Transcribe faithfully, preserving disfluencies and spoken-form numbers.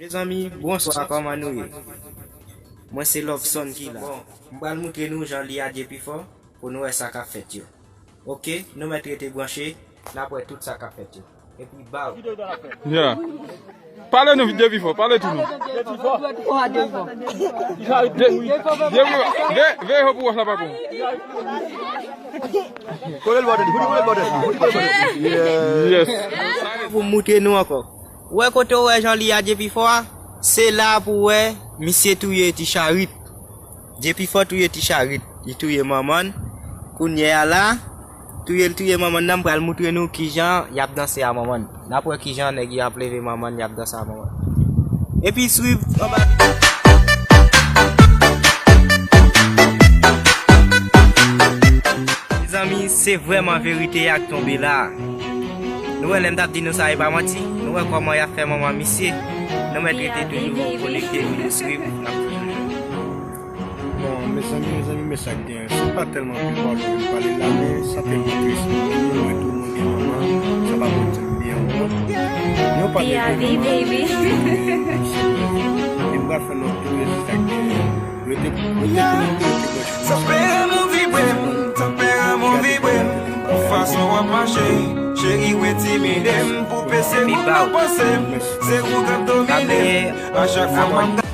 Mezanmi, bonswa, kòman nou ye? Mwen se Loveson ki la. Bon, m pral moutre nou jan li a Dye pi fò pou nou wè sa k ap fèt yo. Oke, nou mèt rete branche, n ap wè tout sa k ap fèt yo. Epi baw. Ya. Pale nou Dye pi fò, pale tou nou. Dye pi fò. Dye, Dye, veye pou wòch la pa bon. Kole l bò tèt li, fout li kole l bò tèt li, fout li kole l bò tèt li. Yes. Pou m moutre nou ankò. Ou wè kote ou wè jan li a Dye pi fò a? Se la pou w wè misye touye ti charit. Dye pi fò touye ti charit. Li touye manman l. Kounye a la, touye l touye manman l nan, m pral moutre nou kijan y ap danse a manman l. N ap wè kijan nèg yo ap leve manman l, y ap danse a manman l. Epi swiv anba. Mezanmi, se vrèman verite a k tonbe la. Nou wè lè m t ap di nou sa e pa manti. Nou wè kòman y ap fè manman misye. Nou mèt rete toujou konekte pou nou swiv, n ap toujou jwenn. Bon, mezanmi, mezanmi, men sa k genyen. Se pa tèlman anpil pawòl pou vin pale la, men sa tèlman tris. Mwen menm, mwen tou, mwen gen manman, sa pa bon di m byen ou non. Yon pa de vini, baby. E m pral fè nou tout rezilta k genyen. Rete, rete pou nou, rete bòch. Tanperaman vibre m, tanperaman vibre m. Pou fason w ap mache, cheri w entimide m. Pou pese moun nan panse m, se ou k ap domine m. A chak fwa m ap